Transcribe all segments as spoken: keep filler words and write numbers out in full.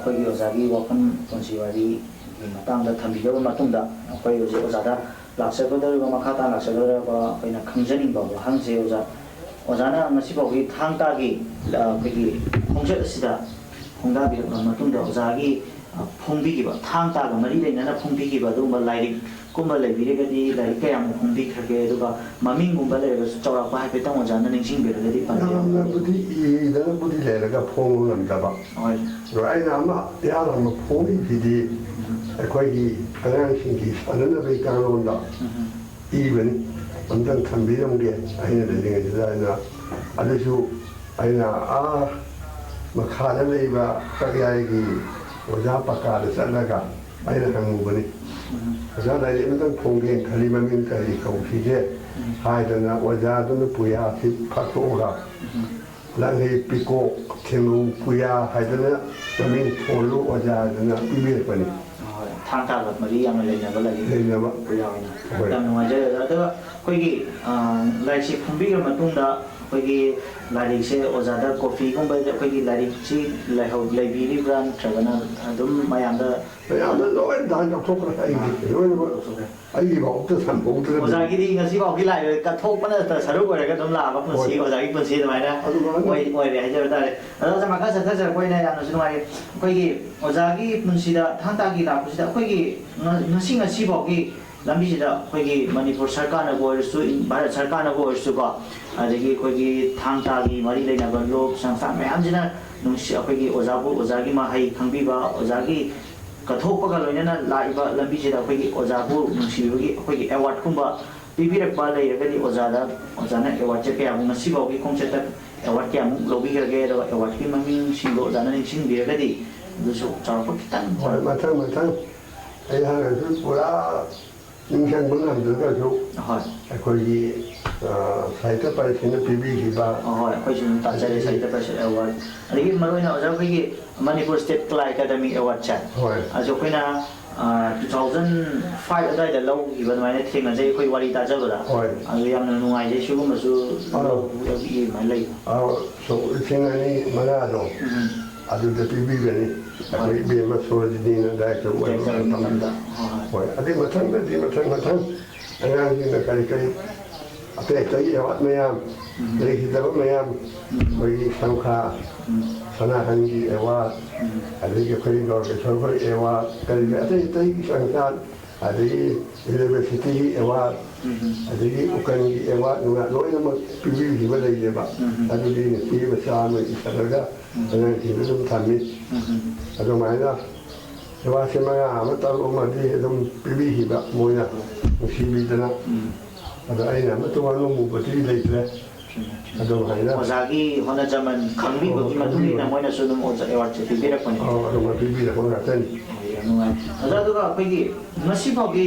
ꯑꯩꯈꯣꯏꯒꯤ ꯑꯣꯖꯥꯒꯤ ꯋꯥꯐꯝ ꯄꯨꯟꯁꯤ ꯋꯥꯔꯤꯒꯤ ꯃꯇꯥꯡꯗ ꯊꯝꯕꯤꯔꯕ ꯃꯇꯨꯡꯗ, ꯑꯩꯈꯣꯏ ꯍꯧꯖꯤꯛ ꯑꯣꯖꯥꯗ ꯂꯥꯛꯆꯒꯗꯧꯔꯤꯕ, ꯃꯈꯥ ꯇꯥꯅ ꯂꯥꯛꯆꯒꯗꯧꯔꯤꯕ ꯑꯩꯈꯣꯏꯅ ꯈꯪꯖꯅꯤꯡꯕ ꯋꯥꯍꯪꯁꯦ, ꯑꯣꯖꯥ, ꯑꯣꯖꯥꯅ ꯉꯁꯤꯐꯥꯎꯒꯤ ꯊꯥꯡ ꯇꯥꯒꯤ, ꯑ, ꯑꯩꯈꯣꯏꯒꯤ ꯈꯣꯡꯆꯠ ꯑꯁꯤꯗ ꯈꯣꯡꯗꯥꯕꯤꯔꯛꯂꯕ ꯃꯇꯨꯡꯗ, ꯑꯣꯖꯥꯒꯤ, ꯑ, ꯐꯣꯡꯕꯤꯈꯤꯕ, ꯊꯥꯡ ꯇꯥꯒ ꯃꯔꯤ ꯂꯩꯅꯅ ꯐꯣꯡꯕꯤꯈꯤꯕ ꯑꯗꯨꯒꯨꯝꯕ ꯂꯥꯏꯔꯤꯛ ꯀꯨꯝꯕ ꯂꯩꯕꯤꯔꯒꯗꯤ, ꯂꯥꯏꯔꯤꯛ ꯀꯌꯥꯃꯨꯛ ꯐꯣꯡꯕꯤꯈ꯭ꯔꯒꯦ? ꯑꯗꯨꯒ ꯃꯃꯤꯡꯒꯨꯝꯕ ꯂꯩꯔꯒꯁꯨ ꯆꯥꯎꯔꯥꯛꯄ ꯍꯥꯏꯐꯦꯠꯇꯪ ꯑꯣꯖꯥꯅ ꯅꯤꯡꯁꯤꯡꯕꯤꯔꯒꯗꯤ ꯐꯅꯤ꯫ ꯌꯥꯝꯅꯕꯨꯗꯤ ꯏꯗꯅꯕꯨꯗꯤ ꯂꯩꯔꯒ ꯐꯣꯡꯕ ꯉꯝꯗꯕ꯫ ꯍꯣꯏ꯫ ꯑꯗꯣ ꯑꯩꯅ ꯑꯃ ꯏꯍꯥꯟ ꯍꯥꯟꯕ ꯐꯣꯡꯉꯤꯁꯤꯗꯤ ꯑꯩꯈꯣꯏꯒꯤ ꯑꯉꯥꯡꯁꯤꯡꯒꯤ ꯁꯥꯟꯅꯅꯕꯒꯤ ꯀꯥꯡꯂꯣꯟꯗ ꯎꯝ꯫ ꯏꯕꯅꯤ꯫ ꯑꯝꯇꯪ ꯊꯝꯕꯤꯔꯝꯒꯦ, ꯑꯩꯅ ꯂꯩꯔꯤꯉꯩꯁꯤꯗ꯫ ꯑꯩꯅ ꯑꯗꯨꯁꯨ ꯑꯩꯅ ꯑꯥ ꯃꯈꯥꯗ ꯂꯩꯕ ꯀꯛꯌꯥꯏꯒꯤ ꯑꯣꯖꯥ ꯄꯀꯥꯗ ꯆꯠꯂꯒ ꯑꯩꯅ ꯍꯪꯉꯨꯕꯅꯤ, "ꯑꯣꯖꯥ, ꯂꯥꯏꯔꯤꯛ ꯑꯃꯇꯪ ꯐꯣꯡꯒꯦꯅ ꯈꯜꯂꯤ, ꯃꯃꯤꯡ ꯀꯔꯤ ꯀꯧꯁꯤꯒꯦ?" ꯍꯥꯏꯗꯅ ꯑꯣꯖꯥꯗꯨꯅ ꯄꯨꯌꯥꯁꯤ ꯐꯥꯛꯇꯣꯛꯑꯒ ꯂꯥꯡꯍꯩ ꯄꯤꯀꯣꯛ ꯊꯦꯡꯅꯧ ꯄꯨꯌꯥ ꯍꯥꯏꯗꯅ ꯃꯃꯤꯡ ꯊꯣꯜꯂꯨ ꯑꯣꯖꯥ ꯍꯥꯏꯗꯅ ꯄꯤꯕꯤꯔꯛꯄꯅꯤ꯫ ꯍꯣꯏ, ꯊꯥꯡ ꯇꯥꯒ ꯃꯔꯤ ꯌꯥꯝꯅ ꯂꯩꯅꯕ ꯂꯥꯏꯔꯤꯛ ꯂꯩꯅꯕ꯫ ꯑꯣꯏ ꯌꯥꯎꯏꯅ꯫ ꯍꯣꯏ꯫ ꯌꯥꯝ ꯅꯨꯡꯉꯥꯏꯖꯔꯦ, ꯑꯣꯖꯥ꯫ ꯑꯗꯨꯒ ꯑꯩꯈꯣꯏꯒꯤ, ꯑ, ꯂꯥꯏꯔꯤꯛꯁꯤ ꯐꯣꯡꯕꯤꯈ꯭ꯔ ꯃꯇꯨꯡꯗ ꯑꯩꯈꯣꯏꯒꯤ ꯂꯥꯏꯔꯤꯛꯁꯦ ꯑꯣꯖꯥꯗ ꯀꯣꯄꯤꯒꯨꯝꯕ ꯑꯩꯈꯣꯏꯒꯤ ꯂꯥꯏꯔꯤꯛꯁꯤ ꯂꯩꯍꯧ-, ꯂꯩꯕꯤꯔꯤꯕ꯭ꯔꯥ, ꯅꯠꯇ꯭ꯔꯒꯅ ꯑꯗꯨꯝ ꯃꯌꯥꯝꯗ ꯃꯌꯥꯝꯗ ꯂꯣꯏ ꯗꯥꯟ ꯇꯧꯊꯣꯛꯈ꯭ꯔꯦ꯫ ꯑꯩꯒꯤ ꯑꯥ꯫ ꯂꯣꯏꯅꯃꯛ ꯇꯧꯊꯣꯛꯈ꯭ꯔꯦ꯫ ꯑꯩꯒꯤ ꯐꯥꯎꯕꯗ ꯊꯝꯍꯧꯗ꯭ꯔꯕꯅꯤ꯫ ꯑꯣꯖꯥꯒꯤꯗꯤ ꯉꯁꯤ ꯐꯥꯎꯒꯤ ꯂꯥꯏ ꯀꯠꯊꯣꯛꯄꯅ ꯁꯔꯨꯛ ꯑꯣꯏꯔꯒ ꯑꯗꯨꯝ ꯂꯥꯛꯑꯕ ꯄꯨꯟꯁꯤ, ꯍꯣꯏ꯫ ꯑꯣꯖꯥꯒꯤ ꯄꯨꯟꯁꯤ ꯑꯗꯨꯃꯥꯏꯅ ꯑꯗꯨꯃꯥꯏꯅ ꯑꯣꯏ-, ꯑꯣꯏꯔꯦ ꯍꯥꯏꯖꯕ ꯇꯥꯔꯦ꯫ ꯑꯗꯣ ꯑꯣꯖꯥ, ꯃꯈꯥ ꯆꯠꯊꯖꯔꯛꯄ ꯑꯣꯏꯅ ꯌꯥꯝꯅꯁꯨ ꯅꯨꯡꯉꯥꯏꯔꯦ꯫ ꯑꯩꯈꯣꯏꯒꯤ ꯑꯣꯖꯥꯒꯤ ꯄꯨꯟꯁꯤꯗ ꯊꯥꯡ ꯇꯥꯒꯤ ꯂꯥꯛꯄꯁꯤꯗ ꯑꯩꯈꯣꯏꯒꯤ ꯉ-, ꯉꯁꯤ ꯉꯁꯤ ꯐꯥꯎꯒꯤ ꯂꯝꯕꯤꯁꯤꯗ ꯑꯩꯈꯣꯏꯒꯤ ꯃꯅꯤꯄꯨꯔ ꯁꯔꯀꯥꯔꯅꯕꯨ ꯑꯣꯏꯔꯁꯨ, ꯏꯟ-, ꯚꯥꯔꯠ ꯁꯔꯀꯥꯔꯅꯕꯨ ꯑꯣꯏꯔꯁꯨꯀꯣ, ꯑꯗꯒꯤ ꯑꯩꯈꯣꯏꯒꯤ ꯊꯥꯡ ꯇꯥꯒꯤ ꯃꯔꯤ ꯂꯩꯅꯕ ꯂꯣ ꯁꯪꯁꯊꯥꯟ ꯃꯌꯥꯝꯁꯤꯅ ꯅꯨꯡꯁꯤ-, ꯑꯩꯈꯣꯏꯒꯤ ꯑꯣꯖꯥꯕꯨ, ꯑꯣꯖꯥꯒꯤ ꯃꯍꯩ ꯈꯪꯕꯤꯕ, ꯑꯣꯖꯥꯒꯤ ꯀꯠꯊꯣꯛꯄꯒ ꯂꯣꯏꯅꯅ ꯂꯥꯛꯏꯕ ꯂꯝꯕꯤꯁꯤꯗ ꯑꯩꯈꯣꯏꯒꯤ ꯑꯣꯖꯥꯕꯨ ꯅꯨꯡꯁꯤꯕꯤꯕꯒꯤ ꯑꯩꯈꯣꯏꯒꯤ ꯑꯦꯋꯥꯔꯗꯀꯨꯝꯕ ꯄꯤꯕꯤꯔꯛꯄ ꯂꯩꯔꯒꯗꯤ, ꯑꯣꯖꯥꯗ, ꯑꯣꯖꯥꯅ ꯑꯦꯋꯥꯔꯗꯁꯦ ꯀꯌꯥꯃꯨꯛ, ꯉꯁꯤ ꯐꯥꯎꯒꯤ ꯈꯣꯡꯆꯠꯇ ꯑꯦꯋꯥꯔꯗ ꯀꯌꯥꯃꯨꯛ ꯂꯧꯕꯤꯈ꯭ꯔꯒꯦ? ꯑꯗꯨꯒ ꯑꯦꯋꯥꯔꯗꯀꯤ ꯃꯃꯤꯡꯁꯤꯡꯗꯣ ꯑꯣꯖꯥꯅ ꯅꯤꯡꯁꯤꯡꯕꯤꯔꯒꯗꯤ, ꯑꯗꯨꯁꯨ ꯆꯥꯎꯔꯥꯛꯄ ꯈꯤꯇꯪ꯫ ꯍꯣꯏ, ꯃꯊꯪ ꯃꯊꯪ ꯑꯩꯍꯥꯛꯅꯁꯨ ꯄꯨꯔꯥ ꯅꯤꯡꯁꯤꯡꯕ ꯉꯝꯗ꯭ꯔꯒꯁꯨ, ꯍꯣꯏ꯫ ꯑꯩꯈꯣꯏꯒꯤ, ꯑ, ꯁꯥꯍꯤꯇ꯭ꯌ ꯄꯔꯤꯁꯠꯅ ꯄꯤꯕꯤꯈꯤꯕ꯫ ꯍꯣꯏ, ꯑꯩꯈꯣꯏꯁꯨ ꯑꯗꯨꯝ ꯇꯥꯖꯔꯦ, ꯑꯗꯒꯤ ꯁꯥꯍꯤꯇ꯭ꯌ ꯄꯔꯤꯁꯠ ꯑꯦꯋꯥꯔꯗ꯫ ꯑꯗꯒꯤ ꯃꯔꯨꯑꯣꯏꯅ ꯑꯣꯖꯥ ꯑꯩꯈꯣꯏꯒꯤ ꯃꯅꯤꯄꯨꯔ ꯁ꯭ꯇꯦꯠ ꯀꯂꯥ ꯑꯦꯀꯥꯗꯃꯤ ꯑꯦꯋꯥꯔꯗꯁꯦ꯫ ꯍꯣꯏ꯫ ꯑꯁꯤ ꯑꯩꯈꯣꯏꯅ, ꯑ, two thousand five ꯑꯗꯨꯋꯥꯏꯗ ꯂꯧꯈꯤꯕ ꯑꯗꯨꯃꯥꯏꯅ ꯊꯦꯡꯅꯖꯩ ꯑꯩꯈꯣꯏ ꯋꯥꯔꯤ ꯇꯥꯖꯕꯗ꯫ ꯍꯣꯏ꯫ ꯑꯗꯨ ꯌꯥꯝꯅ ꯅꯨꯡꯉꯥꯏꯖꯩ ꯁꯤꯒꯨꯝꯕꯁꯨ ꯑꯥ꯫ ꯂꯧꯕꯒꯤ ꯑꯗꯨꯃꯥꯏꯅ ꯂꯩ꯫ ꯑꯥ, ꯁꯣꯛ ꯂꯤꯁꯤꯡ ꯑꯅꯤ ꯃꯉꯥꯗꯣ꯫ ꯎꯝ꯫ ꯑꯗꯨꯗ ꯄꯤꯕꯤꯕꯅꯤ꯫ ꯑꯩꯈꯣꯏ ꯏꯕꯦꯝꯃ ꯁꯣꯔꯣꯖꯤꯅꯤꯅ ꯗꯥꯏꯔꯦꯛꯇꯔ ꯑꯣꯏꯕ ꯃꯇꯝꯗ꯫ ꯍꯣꯏ꯫ ꯍꯣꯏ, ꯑꯗꯩ ꯃꯊꯪꯗꯗꯤ ꯃꯊꯪ ꯃꯊꯪ ꯑꯉꯥꯡꯁꯤꯡꯅ ꯀꯔꯤ ꯀꯔꯤ ꯑꯇꯩ ꯑꯇꯩ ꯑꯦꯋꯥꯔꯗ ꯃꯌꯥꯝ, ꯎꯝ꯫ ꯂꯩꯈꯤꯗꯕ ꯃꯌꯥꯝ, ꯎꯝ꯫ ꯑꯩꯈꯣꯏꯒꯤ ꯁꯪꯈꯥ, ꯎꯝ꯫ ꯁꯅꯥꯍꯟꯒꯤ ꯑꯦꯋꯥꯔꯗ, ꯎꯝ꯫ ꯑꯗꯒꯤ ꯑꯩꯈꯣꯏ ꯒꯧꯔꯀꯤꯁꯣꯔ ꯍꯣꯏ ꯑꯦꯋꯥꯔꯗ, ꯀꯔꯤ ꯀꯔꯤ ꯑꯇꯩ ꯑꯇꯩꯒꯤ ꯁꯪꯈꯥ, ꯑꯗꯒꯤ ꯌꯨꯅꯤꯚꯔꯁꯤꯇꯤꯒꯤ ꯑꯦꯋꯥꯔꯗ, ꯎꯝ꯫ ꯑꯗꯒꯤ ꯎꯀꯟꯒꯤ ꯑꯦꯋꯥꯔꯗ ꯅꯨꯡꯋꯥꯔꯗ ꯂꯣꯏꯅꯃꯛ ꯄꯤꯕꯤꯈꯤꯕ ꯂꯩꯌꯦꯕ꯫ ꯎꯝ꯫ ꯑꯗꯨꯗꯤ ꯅꯨꯄꯤ ꯃꯆꯥ ꯑꯃ ꯏꯁꯜꯂꯒ ꯎꯝ꯫ ꯑꯉꯥꯡꯁꯤꯡꯗ ꯑꯗꯨꯝ ꯊꯝꯃꯤ꯫ ꯎꯝ꯫ ꯑꯗꯨꯃꯥꯏꯅ ꯁꯦꯕꯥꯁꯤ ꯃꯉꯥ ꯑꯃ ꯇꯔꯨꯛ ꯑꯃꯗꯤ ꯑꯗꯨꯝ ꯄꯤꯕꯤꯈꯤꯕ ꯃꯣꯏꯅ ꯅꯨꯡꯁꯤꯕꯤꯗꯅ꯫ ꯎꯝ꯫ ꯑꯗꯣ ꯑꯩꯅ ꯑꯃꯠꯇ ꯋꯥꯅꯣꯡꯃꯨꯕꯗꯤ ꯂꯩꯇ꯭ꯔꯦ꯫ ꯆꯨꯝꯃꯦ, ꯆꯨꯝꯃꯦ꯫ ꯑꯗꯨꯃꯥꯏꯅ ꯑꯣꯖꯥꯒꯤ ꯍꯣꯠꯅꯖꯃꯟ ꯈꯪꯕꯤꯕꯒꯤ ꯍꯣꯏ, ꯃꯇꯨꯡ ꯏꯟꯅ ꯈꯪꯕꯤꯕ꯫ ꯃꯣꯏꯅꯁꯨ ꯑꯗꯨꯝ ꯑꯣꯖꯥ ꯑꯦꯋꯥꯔꯗꯁꯦ ꯄꯤꯕꯤꯔꯛꯄꯅꯦ꯫ ꯑꯧ, ꯑꯗꯨꯝ ꯄꯤꯕꯤꯔꯛꯄ ꯉꯥꯛꯇꯅꯤ꯫ ꯑꯣ, ꯌꯥꯝ ꯅꯨꯡꯉꯥꯏ꯫ ꯑꯣꯖꯥ, ꯑꯗꯨꯒ ꯑꯩꯈꯣꯏꯒꯤ ꯉꯁꯤꯐꯥꯎꯒꯤ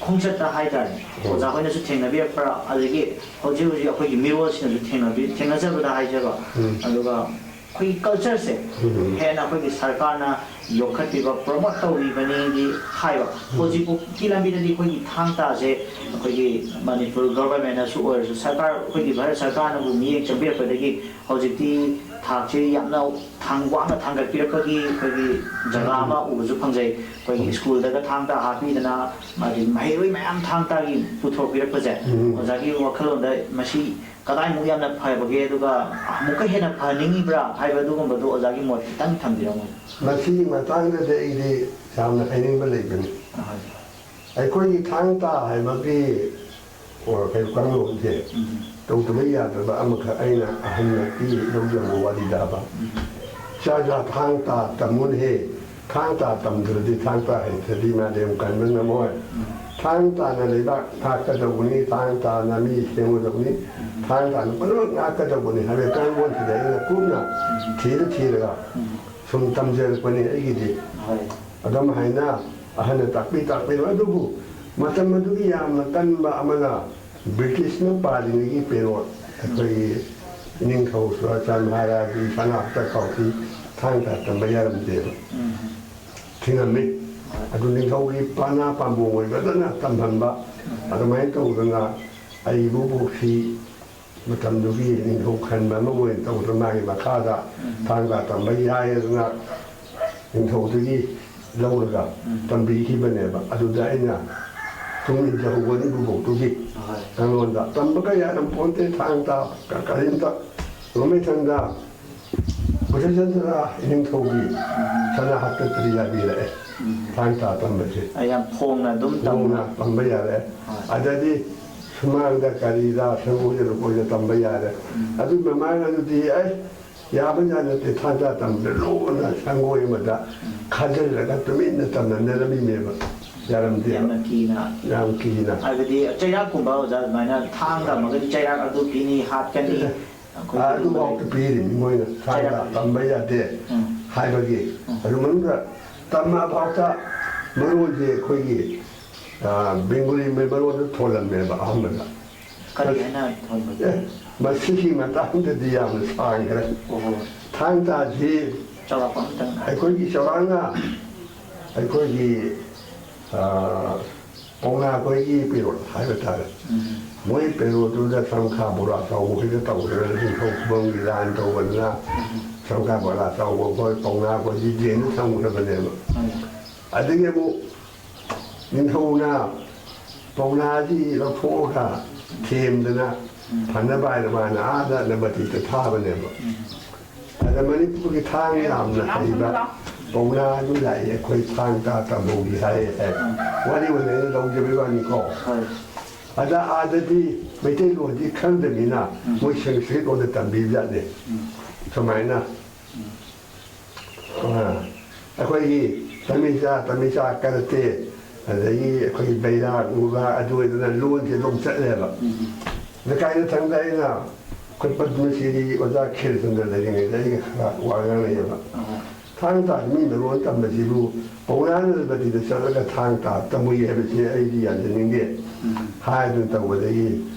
ꯈꯣꯡꯆꯠꯇ ꯍꯥꯏꯇꯥꯔꯦ, ꯎꯝ꯫ ꯑꯣꯖꯥ ꯍꯣꯏꯅꯁꯨ ꯊꯦꯡꯅꯕꯤꯔꯛꯄ꯭ꯔꯥ, ꯑꯗꯒꯤ ꯍꯧꯖꯤꯛ ꯍꯧꯖꯤꯛ ꯑꯩꯈꯣꯏꯒꯤ ꯃꯤꯔꯣꯜꯁꯤꯡꯅꯁꯨ ꯊꯦꯡꯅꯕꯤ-, ꯊꯦꯡꯅꯖꯕꯗ ꯍꯥꯏꯖꯕ, ꯎꯝ꯫ ꯑꯗꯨꯒ ꯑꯩꯈꯣꯏꯒꯤ ꯀꯜꯆꯔꯁꯦ ꯎꯝ꯫ ꯍꯦꯟꯅ ꯑꯩꯈꯣꯏꯒꯤ ꯁꯔꯀꯥꯔꯅ ꯌꯣꯛꯈꯠꯄꯤꯕ, ꯄ꯭ꯔꯣꯃꯣꯠ ꯇꯧꯕꯤꯕꯅꯤꯗꯤ ꯍꯥꯏꯕ꯫ ꯎꯝ꯫ ꯍꯧꯖꯤꯛꯐꯥꯎꯒꯤ ꯂꯝꯕꯤꯗꯗꯤ ꯑꯩꯈꯣꯏꯒꯤ ꯊꯥꯡ ꯇꯥꯁꯦ ꯑꯩꯈꯣꯏꯒꯤ ꯃꯅꯤꯄꯨꯔ ꯒꯚꯔꯟꯃꯦꯟꯅꯁꯨ ꯑꯣꯏꯔꯁꯨ, ꯁꯔꯀꯥꯔ, ꯑꯩꯈꯣꯏꯒꯤ ꯚꯥꯔꯠ ꯁꯔꯀꯥꯔꯅꯕꯨ ꯃꯤꯠꯌꯦꯡ ꯆꯪꯕꯤꯔꯛꯄꯗꯒꯤ ꯍꯧꯖꯤꯛꯇꯤ ꯊꯥꯛꯁꯦ ꯌꯥꯝꯅ ꯊꯥꯡ ꯋꯥꯡꯅ ꯊꯥꯡꯒꯠꯄꯤꯔꯛꯄꯒꯤ ꯑꯩꯈꯣꯏꯒꯤ ꯖꯒꯥ ꯑꯃ ꯎꯕꯁꯨ ꯐꯪꯖꯩ꯫ ꯑꯩꯈꯣꯏꯒꯤ ꯎꯝ꯫ ꯁ꯭ꯀꯨꯜꯗꯒ ꯊꯥꯡ ꯇꯥ ꯍꯥꯞꯄꯤꯗꯅ, ꯃꯥꯒꯤ ꯃꯍꯩꯔꯣꯏ ꯃꯌꯥꯝ ꯊꯥꯡ ꯇꯥꯒꯤ ꯄꯨꯊꯣꯛꯄꯤꯔꯛꯄꯁꯦ, ꯎꯝ꯫ ꯑꯣꯖꯥꯒꯤ ꯋꯥꯈꯜꯂꯣꯟꯗ ꯃꯁꯤ ꯀꯗꯥꯏꯃꯨꯛ ꯌꯥꯝꯅ ꯐꯕꯒꯦ, ꯑꯗꯨꯒ ꯑꯃꯨꯛꯀ ꯍꯦꯟꯅ ꯐꯍꯟꯅꯤꯡꯉꯤꯕ꯭ꯔꯥ ꯍꯥꯏꯕ ꯑꯗꯨꯒꯨꯝꯕꯗꯣ ꯑꯣꯖꯥꯒꯤ ꯃꯣꯠ ꯈꯤꯇꯪ ꯊꯝꯕꯤꯔꯝꯃꯨ꯫ ꯃꯁꯤꯒꯤ ꯃꯇꯥꯡꯗꯗꯤ ꯑꯩꯗꯤ ꯌꯥꯝꯅ ꯍꯥꯏꯅꯤꯡꯕ ꯂꯩꯕꯅꯤ꯫ ꯑꯍꯣꯏ꯫ ꯑꯩꯈꯣꯏꯒꯤ ꯊꯥꯡ ꯇꯥ ꯍꯥꯏꯕꯒꯤ, ꯑꯣ, ꯀꯩꯅꯣ, ꯀꯥꯡꯂꯣꯟꯁꯦ ꯎꯝ꯫ ꯇꯧꯗꯕ ꯌꯥꯗ꯭ꯔꯕ ꯑꯃꯈꯛ ꯑꯩꯅ ꯑꯍꯟꯅ ꯄꯤꯔꯤ ꯂꯧꯖꯕ ꯋꯥꯔꯤꯗ ꯍꯥꯏꯕ꯫ ꯎꯝ꯫ "ꯏꯆꯥ, ꯏꯆꯥ, ꯊꯥꯡ ꯇꯥ ꯇꯝꯃꯨꯅꯦꯍꯦ꯫ ꯊꯥꯡ ꯇꯥ ꯇꯝꯗ꯭ꯔꯗꯤ ꯊꯥꯡ ꯇꯥ ꯍꯩꯇ꯭ꯔꯗꯤ ꯃꯥꯗꯤ ꯑꯃꯨꯛ ꯀꯟꯕ ꯉꯝꯃꯣꯏ꯫ ꯎꯝ꯫ ꯊꯥꯡ ꯇꯥꯅ ꯂꯩꯕꯥꯛ ꯉꯥꯛꯀꯗꯧꯕꯅꯤ, ꯊꯥꯡ ꯇꯥꯅ ꯃꯤ ꯁꯦꯝꯒꯗꯧꯕꯅꯤ, ꯎꯝ꯫ ꯊꯥꯡ ꯇꯥꯅ ꯄꯨꯝꯅꯃꯛ ꯉꯥꯛꯀꯗꯧꯕꯅꯤ" ꯍꯥꯏꯕ ꯀꯥꯡꯂꯣꯟꯁꯤꯗ ꯑꯩꯅ ꯀꯨꯞꯅ ꯎꯝ꯫ ꯊꯤꯔ ꯊꯤꯔꯒ ꯎꯝ꯫ ꯁꯨꯝ ꯇꯝꯖꯔꯛꯄꯅꯤ ꯑꯩꯒꯤꯗꯤ꯫ ꯍꯣꯏ꯫ ꯑꯗꯨꯝ ꯍꯥꯏꯅ ꯑꯍꯜꯅ ꯇꯥꯛꯄꯤ ꯇꯥꯛꯄꯤꯔꯣ꯫ ꯑꯗꯨꯕꯨ ꯃꯇꯝ ꯑꯗꯨꯒꯤ ꯌꯥꯝꯅ ꯀꯟꯕ ꯑꯃꯅ ꯕ꯭ꯔꯤꯇꯤꯁꯅ ꯄꯥꯜꯂꯤꯉꯩꯒꯤ ꯄꯦꯔꯣꯠ, ꯑꯩꯈꯣꯏꯒꯤ ꯅꯤꯡꯊꯧ ꯆꯨꯔꯥꯆꯥꯟ ꯃꯍꯥꯔꯥꯖꯒꯤ ꯁꯅꯥ ꯍꯛꯇ ꯀꯥꯎꯊꯤ ꯊꯥꯡ ꯇꯥ ꯇꯝꯕ ꯌꯥꯔꯝꯗꯦꯕ꯫ ꯎꯝ꯫ ꯊꯤꯡꯉꯝꯃꯤ꯫ ꯍꯣꯏ꯫ ꯑꯗꯨ ꯅꯤꯡꯊꯧꯒꯤ ꯄꯅꯥ ꯄꯥꯝꯕꯣꯝ ꯑꯣꯏꯕꯗꯅ ꯇꯝꯍꯟꯕ꯫ ꯎꯝ꯫ ꯑꯗꯨꯃꯥꯏꯅ ꯇꯧꯗꯅ ꯑꯩ ꯏꯕꯣꯕꯣꯛꯁꯤ ꯃꯇꯝꯗꯨꯒꯤ ꯅꯤꯡꯊꯧ ꯈꯟꯕ ꯑꯃ ꯑꯣꯏꯅ ꯇꯧꯗꯅ ꯃꯥꯒꯤ ꯃꯈꯥꯗ ꯎꯝ꯫ ꯊꯥꯡ ꯇꯥ ꯇꯝꯕ ꯌꯥꯏꯗꯅ ꯅꯤꯡꯊꯧꯗꯒꯤ ꯂꯧꯔꯒ ꯎꯝ꯫ ꯇꯝꯕꯤꯈꯤꯕꯅꯦꯕ꯫ ꯑꯗꯨꯗ ꯑꯩꯅ ꯇꯨꯡ ꯏꯟꯖꯍꯧꯕꯅꯤ ꯏꯀꯨꯕꯣꯛꯇꯨꯒꯤ ꯍꯣꯏ꯫ ꯑꯩꯉꯣꯟꯗ ꯇꯝꯕꯒ ꯌꯥꯔꯝꯄꯣꯟꯇꯦ ꯊꯥꯡ ꯇꯥ ꯀ-, ꯀꯔꯤꯝꯇ꯫ ꯂꯣꯏꯃꯩꯊꯪꯗ ꯕꯨꯙꯆꯟꯗ꯭ꯔ ꯏꯅꯤꯡꯊꯧꯒꯤ ꯎꯝ꯫ ꯁꯅꯥ ꯍꯥꯛꯇꯛꯇꯗꯤ ꯌꯥꯕꯤꯔꯛꯑꯦ ꯎꯝ꯫ ꯊꯥꯡ ꯇꯥ ꯇꯝꯕꯁꯦ꯫ ꯑ, ꯌꯥꯝ ꯐꯣꯡꯅ ꯑꯗꯨꯝ ꯇꯝꯕ꯫ ꯐꯣꯡꯅ ꯇꯝꯕ ꯌꯥꯔꯦ꯫ ꯍꯣꯏ꯫ ꯑꯗꯗꯤ ꯁꯨꯃꯥꯡꯗ ꯀꯔꯤꯗ ꯁꯪꯒꯣꯏꯗ ꯂꯨꯀꯣꯏꯗ ꯇꯝꯕ ꯌꯥꯔꯦ꯫ ꯎꯝ꯫ ꯑꯗꯨꯒꯤ ꯃꯃꯥꯡ ꯑꯗꯨꯗꯤ ꯑꯩ ꯌꯥꯕ ꯌꯥ ꯅꯠꯇꯦ ꯊꯥꯡ ꯇꯥ ꯇꯝꯕꯗ ꯂꯣꯟꯅ ꯁꯪꯒꯣꯏ ꯑꯃꯗ ꯎꯝ꯫ ꯈꯥꯖꯤꯜꯂꯒ ꯇꯨꯃꯤꯟꯅ ꯇꯝꯅꯅꯔꯝꯃꯤꯅꯦꯕ꯫ ꯌꯥꯔꯝꯗꯦꯕ꯫ ꯌꯥꯝꯅ ꯀꯤꯅ꯫ ꯌꯥꯝ ꯀꯤꯅ꯫ ꯍꯥꯏꯕꯗꯤ ꯆꯩꯔꯥꯛꯀꯨꯝꯕ ꯑꯣꯖꯥ ꯑꯗꯨꯃꯥꯏꯅ ꯊꯥꯡ ꯇꯝꯃꯒꯗꯤ ꯆꯩꯔꯥꯛ ꯑꯗꯨ ꯄꯤꯅꯤ, ꯍꯥꯠꯀꯅꯤ꯫ ꯑꯦ, ꯑꯩꯈꯣꯏꯒꯤ ꯑꯗꯨꯐꯥꯎꯗ ꯄꯤꯔꯤꯅꯤ ꯃꯣꯏꯅ ꯊꯥꯡ ꯇꯥ ꯆꯩꯔꯥꯛ꯫ ꯇꯝꯕ ꯌꯥꯗꯦ ꯎꯝ꯫ ꯍꯥꯏꯕꯒꯤ꯫ ꯎꯝ꯫ ꯑꯗꯨ ꯃꯅꯨꯡꯗ ꯇꯝꯃ ꯐꯥꯎꯗ ꯃꯔꯣꯟꯁꯦ ꯑꯩꯈꯣꯏꯒꯤ, ꯑ, ꯕꯦꯡꯒꯣꯂꯤ ꯃꯔꯣꯟꯗ ꯊꯣꯜꯂꯝꯃꯦꯕ ꯑꯍꯥꯟꯕꯗ꯫ ꯀꯔꯤ ꯍꯥꯏꯅ ꯊꯣꯟꯕꯒꯦ? ꯑꯦ, ꯃꯁꯤꯒꯤ ꯃꯇꯥꯡꯗꯗꯤ ꯌꯥꯝꯅ ꯁꯥꯡꯈ꯭ꯔꯦ꯫ ꯑꯣꯍꯣ꯫ ꯊꯥꯡ ꯇꯥꯁꯤ ꯆꯥꯎꯔꯥꯛꯄ ꯑꯃꯇꯪ꯫ ꯑꯩꯈꯣꯏꯒꯤ ꯆꯥꯎꯔꯥꯛꯅ ꯑꯩꯈꯣꯏꯒꯤ, ꯑ, ꯄꯥꯎꯅꯥ ꯑꯩꯈꯣꯏꯒꯤ ꯄꯦꯔꯣꯠ ꯍꯥꯏꯕ ꯇꯥꯔꯦ꯫ ꯎꯝ꯫ ꯃꯣꯏ ꯄꯦꯔꯣꯠꯇꯨꯗ ꯁꯝꯈꯥ ꯕꯣꯔꯥ ꯆꯥꯎꯕ ꯈꯩꯗ ꯇꯧꯗꯅ ꯅꯤꯡꯊꯧ ꯈꯨꯕꯝꯒꯤ ꯂꯥꯟ ꯇꯧꯕꯗꯅ ꯎꯝ꯫ ꯁꯝꯈꯥ ꯕꯣꯔꯥ ꯆꯥꯎꯕ ꯑꯩꯈꯣꯏ ꯄꯥꯎꯅꯥ ꯑꯩꯈꯣꯏꯒꯤ ꯖꯦꯟꯗ ꯊꯝꯈ꯭ꯔꯕꯅꯦꯕ꯫ ꯎꯝ꯫ ꯑꯗꯒꯤ ꯑꯃꯨꯛ ꯅꯤꯡꯊꯧꯅ ꯄꯥꯎꯅꯥꯁꯤ ꯂꯧꯊꯣꯛꯑꯒ ꯊꯦꯝꯗꯅ ꯎꯝ꯫ ꯐꯅꯕ ꯍꯥꯏꯅ ꯃꯥꯅ ꯑꯥꯗ ꯅꯕꯇꯤꯗ ꯊꯥꯕꯅꯦꯕ꯫ ꯎꯝ꯫ ꯑꯗ ꯃꯅꯤꯄꯨꯔꯒꯤ ꯊꯥꯡ ꯌꯥꯝꯅ ꯍꯩꯕ ꯄꯥꯎꯅꯥ ꯑꯗꯨ ꯂꯥꯛꯏ, ꯑꯩꯈꯣꯏ ꯊꯥꯡ ꯇꯥ ꯇꯝꯍꯧꯒꯦ ꯍꯥꯏ ꯍꯥꯏ꯫ ꯎꯝ꯫ ꯋꯥꯔꯤ ꯑꯣꯏꯅ ꯑꯩꯅ ꯂꯧꯖꯕꯩ ꯋꯥꯅꯤꯀꯣ꯫ ꯍꯣꯏ꯫ ꯑꯗ ꯑꯥꯗꯗꯤ ꯃꯩꯇꯩꯂꯣꯟꯗꯤ ꯈꯪꯗꯕꯅꯤꯅ ꯎꯝ꯫ ꯃꯣꯏ ꯁꯪꯁꯀ꯭ꯔꯤꯠ ꯂꯣꯟꯗ ꯇꯝꯕꯤꯕ ꯖꯥꯠꯅꯦ꯫ ꯎꯝ꯫ ꯁꯨꯃꯥꯏꯅ꯫ ꯎꯝ꯫ ꯑ, ꯑꯩꯈꯣꯏꯒꯤ ꯇꯃꯤꯆꯥ, ꯇꯃꯤꯆꯥ ꯀꯔꯇꯦ, ꯑꯗꯒꯤ ꯑꯩꯈꯣꯏꯒꯤ ꯕꯩꯔꯥꯛ ꯅꯨꯡꯔꯥꯛ ꯑꯗꯨ ꯑꯣꯏꯗꯅ ꯂꯣꯟꯁꯦ ꯑꯗꯨꯝ ꯆꯠꯂꯦꯕ꯫ ꯎꯝ꯫ ꯂꯩꯀꯥꯏꯗ ꯊꯪꯗ ꯑꯩꯅ ꯑꯩꯈꯣꯏ ꯄꯗꯃꯁꯤꯔꯤ ꯑꯣꯖꯥ ꯈꯦꯔꯆꯟꯗ꯭ꯔ ꯂꯩꯔꯤꯉꯩꯗ ꯑꯩꯒ ꯈꯔ ꯋꯥ ꯉꯥꯡꯅꯩꯌꯦꯕ꯫ ꯎꯝ꯫ ꯊꯥꯡ ꯇꯥ ꯃꯤ ꯃꯔꯣꯟ ꯇꯝꯕꯁꯤꯕꯨ ꯄꯥꯎꯅꯥ ꯅꯕꯇꯤꯗ ꯆꯠꯂꯒ ꯊꯥꯡ ꯇꯥ ꯇꯝꯃꯨꯏ ꯍꯥꯏꯕꯁꯦ ꯑꯩꯗꯤ ꯌꯥꯖꯅꯤꯡꯗꯦ ꯎꯝ꯫ ꯍꯥꯏꯗꯨꯅ ꯇꯧꯕꯗꯒꯤ